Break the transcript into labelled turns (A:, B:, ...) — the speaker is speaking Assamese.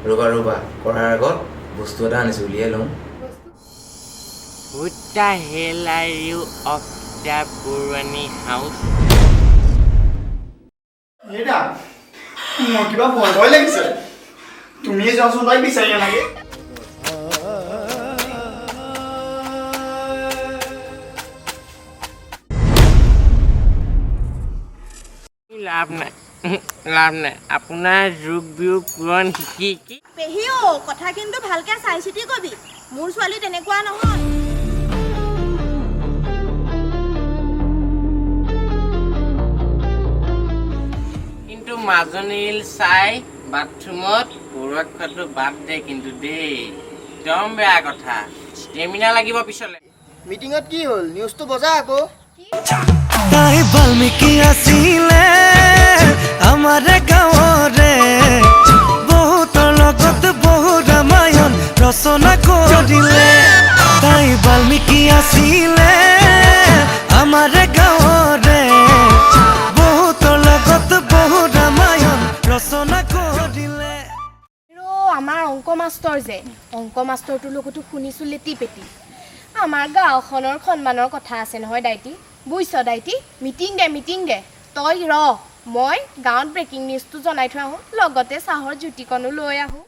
A: ৰ'বা ৰ'বা, কৰাৰ আগত বস্তু এটা আনিছোঁ, উলিয়াই লওঁ।
B: What the hell are you of the Barwani house?
C: হেৰা, মোৰ কিবা ভয় ভয় লাগিছে। তুমিয়ে যোৱাচোন, তাইক বিচাৰি আনাগে।
B: লাভ নাই, লাভ নাই। আপোনাৰ যোগ বিয়োগ পূৰণ শিকি কি
D: পেহী অ', কথা কিন্তু ভালকে চাই চিতি কবি। মোৰ ছোৱালী তেনেকুৱা নহয়।
B: কিন্তু মাজনীল চাই বাথৰুমত পৰুৱা খোৱাটো বাদ দে কিন্তু দেই, একদম বেয়া কথা। ষ্টেমিনা লাগিব পিছলে।
C: মিটিঙত কি হ'ল? নিউজটো বজা আকৌ।
E: তাই বাল্মীকি আছিলে আমাৰ গাঁৱৰে, বহুতৰ লগত বহু ৰামায়ণ ৰচনা কৰিলে। তাই বাল্মীকি আছিলে আমাৰ গাঁৱৰে, বহুতৰ লগত বহু ৰামায়ণ ৰচনা কৰিলে।
F: ৰ, আমাৰ অংক মাষ্টৰ যে, অংক মাষ্টৰটোৰ লগতো শুনিছোঁ লেটি পেটি। আমাৰ গাঁওখনৰ সন্মানৰ কথা আছে নহয় দাইটি, বুজিছ দাইটি? মিটিং দে, মিটিং দে। তই ৰ, মই গাঁৱত ব্ৰেকিং নিউজটো জনাই থৈ আহোঁ, লগতে চাহৰ জুতিকণো লৈ আহোঁ।